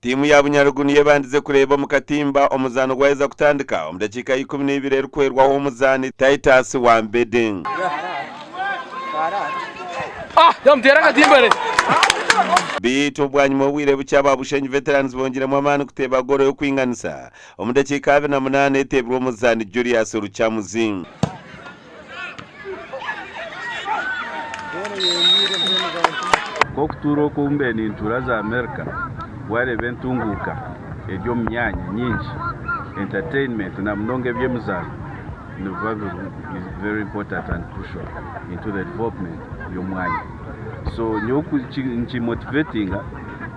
Tiimu ya Bunyaruguru niyo ebandize kureeba omu katimba omuzaano gwaheza kutandika omu dakiika ya 12 erikuhwerwaho omuzaani Titus Wambede. Beitu bwanyima obwire bukye aba Bushenyi Veterans bongyiremu amaani kuteeba goolo y'okwinganisa omu dakiika 28 eteebirwe omuzaani Julius Lukyamuzi. Nk'okutuura oku obu mbaire nintuura za America, waareeba entunguuka eri omu myanya nyingi, entertainment na munonga eby'emizaano nibiba biri very important and crucial into the development y'omwanya. So nyowe nikimotivetinga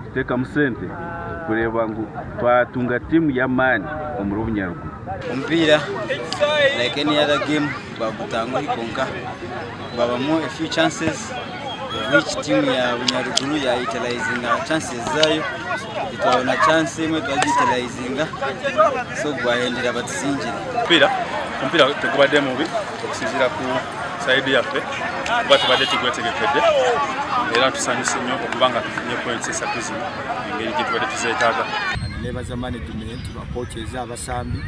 kuteekamu sente kureeba ngu twatunga tiimu y'amaani omuri Bunyaruguru. Omupiira like any other game gwagutangwa kwonka gwabamu a few chances of which tiimu ya Bunyaruguru ya utilizinga chances zaayo twabona chance emwe twagiyutilizinga so gwahendera batusingire. Omupiira omupiira tegubadde mubi okusinziira ku sayidi yaffe kuba tubadde tugwetegekedde era tusanyuse nnyo okuba nga tufunye points esatu zino engeri gye tubadde tuzeetaaga. Nebaza management, ba coaches, abasambi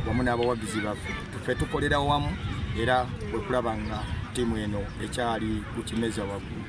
wamu n'abawagizi baffe. Ffe tukolera wamu era kwe kulaba nga ttiimu eno ekyali ku kimeza waggulu.